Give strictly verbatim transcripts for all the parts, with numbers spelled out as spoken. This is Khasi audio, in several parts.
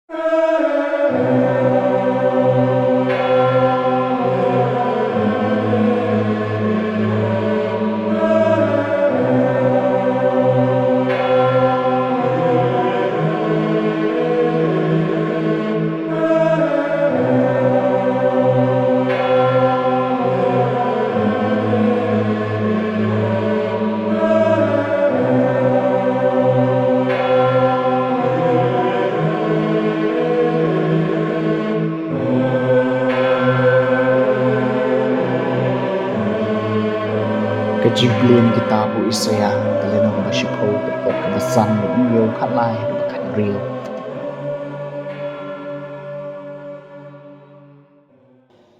Ka jingpule na kitab u Isaïah, ka lynnong ba shiphew, ka dkhot kaba san, ba hynñiew, khatlai haduh ba khathynriew.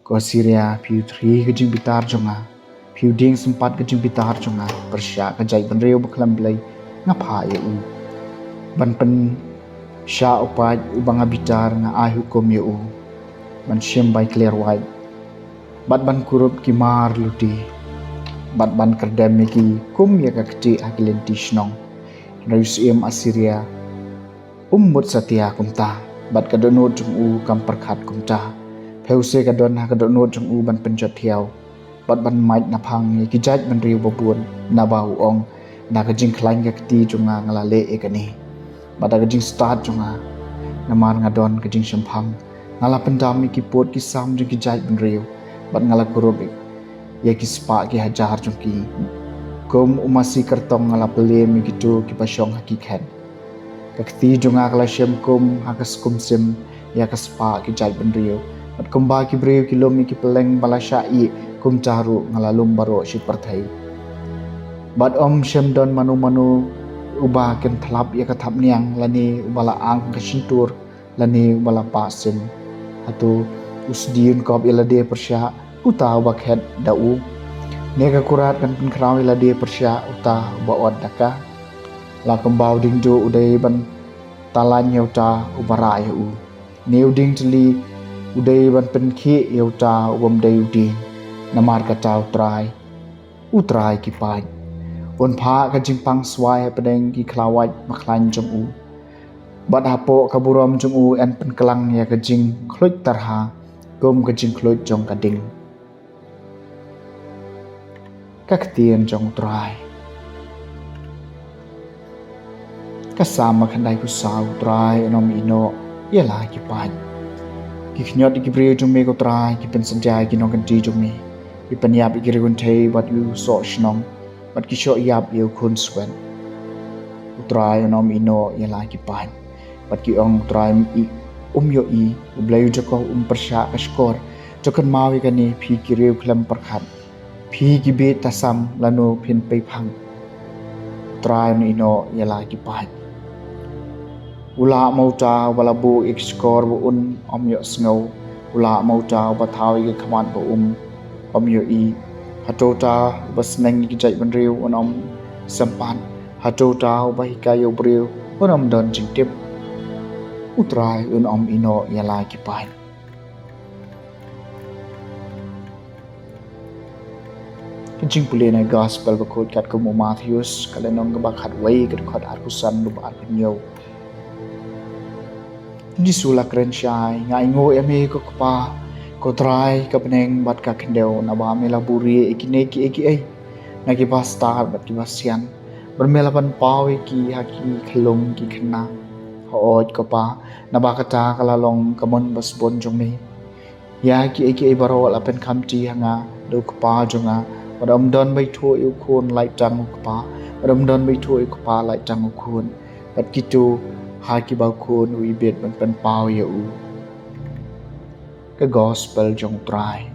Ko Assyria, phi u thri ka jingbitar jong nga, phi u dieng sympat ka jingbitar jong nga, pyrshah ka jaitbynriew bakhlem Blei, nga phah ïa u ban pynshah u paid uba nga bitar, nga ai hukum ïa u ban shim bai kliar wait, bad ban kurup ki mar lute, bad ban kyrdem ïa ki kum ïa ka ktieh ha ki lynti shnong. Hynrei u syiem Assyria um mut satia kumta, bad ka dohnud jong u kam pyrkhat kumta. Phi u se ka don ha ka dohnud jong u ban pynjot thiaw bad ban mait naphang ïa ki jaitbynriew babun, naba u ong, na ka jingkhlaiñ ka kti jong nga nga la leh ïa kane, bad da ka jingstad jong nga, namar nga don ka jingshemphang, nga la pyndam ïa ki pud ki sam jong ki jaitbynriew, bad nga la kurup ïa ki spah ki hajar jong ki. Kum u masi kyrtong nga la pynlem ïa kito kiba shong ha ki khet. Ka kti jong nga ka la shem kum ha ka skum sim ïa ka spah ki jaitbynriew, bad kumba ki briew ki lum ïa ki pylleng ba la shah ïeh, kumta ruh nga la lum baroh shi pyrthei. Bad ym shym don mano mano uba kynthlap ïa ka thapniang, lane uba la ang ka shyntur, lane uba la pah sim. Hato u sdien kop ïa lade pyrshah, uta uba khet da u? Ne ka kurat kan pynkhraw ïa lade pyrshah, uta uba ot da ka? La kumba u diengduh u dei ban talaiñ ïa uta uba rah ïa u, ne u dieng tylli u dei ban pynkhih ïa uta u bym dei u dieng. Namar kata U Trai, U Trai ki paid, un phah ka jingpang swai hapdeng ki khlawait bakhlaiñ jong u, bad hapoh ka burom jong u yn pynklang ïa ka jingkhluit tarha kum ka jingkhluit jong ka ding. Ka ktien jong U Trai. Ka Salm khyndai phew saw. U Trai un ym ïehnoh ïa la ki paid. Ki khñiot ïa ki briew jong me, ko Trai, ki pynsyntia ïa ki nongkynti jong me. Ki pynïap ïa ki riewkynthei bad ïa u soh shnong, bad ki shoh ïap ïa u khun swet. U Trai un ym ïehnoh ïa la ki paid. Bad ki ong, U Trai um ïohi, U Blei u Jakob um pyrshah ka shkor. To kynmaw ïa kane, phi ki riew khlem pyrkhat, phi ki bieit tasam, lano phin pei phang. U Trai un ïehnoh ïa la ki paid. U lah ma uta uba la buh ïa ki shkor ba un ym ïohsngew. U lah ma uta uba thaw ïa ki khmat ba um ym ïohi. Hato uta uba sneng ïa ki jaitbynriew un ym sympat? Hato uta uba hikai ïa u briew un ym don jingtip? U Trai un ym ïehnoh ïa la ki paid. Ka jingpule na Gospel bakhuid katkum u Mathaios, ka lynnong kaba khatwei, ka dkhot arphew san haduh ba arphew hynñiew. Jisu la kren shai, Nga ainguh ïa me ko Kpa, ko Trai ka bneng bad ka khyndew, naba me la buhrieh ïa kine kiei kiei na kiba stad bad kiba sian, bad me la pynpaw ïa ki ha ki khyllung ki khynnah. Hooid ko Pa, naba kata ka la long ka mon ba sbun jong me. Ïa kiei kiei baroh la pynkhamti ha nga da u Kpa jong nga, bad ym don ba ithuh ïa u Khun lait tang u Kpa, bad ym don ba ithuh ïa u Kpa lait tang u Khun, bad kito ha kiba u Khun u ibit ban pynpaw ïa u. Ka Gospel jong U Trai.